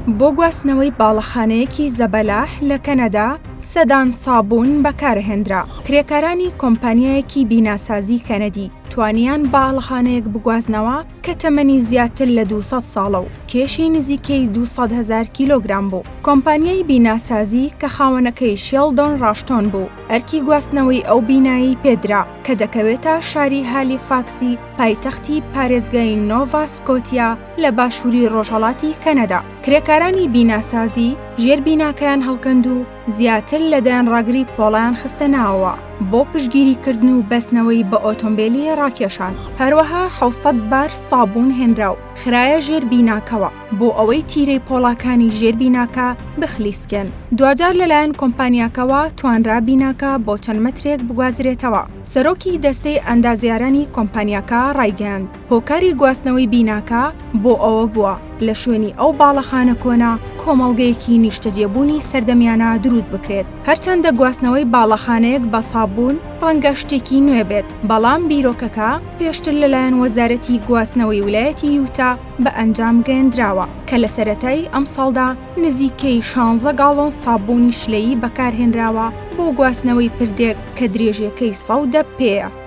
بۆ گواستنەوەی باڵەخانەیەکی زەبەلاح لە کەنەدا سەدان سابوون بەکارهێنرا. کرێکارانی کۆمپانیایەکی بیناسازی کەنەدی توانیان باڵەخانەیەک بگوازنەوە کە تەمەنی زیاتر لە 200 ساڵە و کێشی نزیکەی 200 هەزار کیلۆگرام بوو. کۆمپانیای بیناسازی کە خاوەنەکەی شێڵدۆن ڕاشتۆن بوو، ئەرکی گواستنەوەی ئەو بینایەی پێدرا کە دەکەوێتە شاری هالیفاکسی پایتەختی پارێزگای نۆڤا سکۆتیا لە باشووری ڕۆژهەڵاتی کەنەدا. کرێکارانی بیناسازی ژێر بیناکەیان هەڵکەند و زیاتر لە دەیان ڕاگری پۆڵایان خستە ناوەوە بۆ پشتگیریکردن و بەستنەوەی بە ئۆتۆمبێلی ڕاکێشان. هەروەها 700 بار سابوون هێنرا و خرایە ژێر بیناکەوە بۆ ئەوەی تیرەی پۆڵاکانی ژێر بیناکە بخلیسکێن. دواجار لەلایەن کۆمپانیاکەوە توانرا بیناکە بۆ چەند مەترێک بگوازرێتەوە. سەرۆکی دەستەی ئەندازیارانی کۆمپانیاکە ڕایگەیاند، هۆکاری گواستنەوەی بیناکە بۆ ئەوە بووە لە شوێنی ئەو باڵەخانە کۆنە کۆمەڵگەیەکی نیشتەجێبوونی سەردەمیانە دروست بکرێت. هەرچەندە گواستنەوەی باڵەخانەیەک بە سابوون ڕەنگە شتێکی نوێ بێت، بەڵام بیرۆکەکە پێشتر لەلایەن وەزارەتی گواستنەوەی ولایەتی یوتا بە ئەنجام گەیەندراوە کە لە سەرەتای ئەمساڵدا نزیکەی شانزە گاڵۆن سابوونی شلەیی بەکارهێنراوە بۆ گواستنەوەی پردێک کە درێژیەکەی 110 پێیە.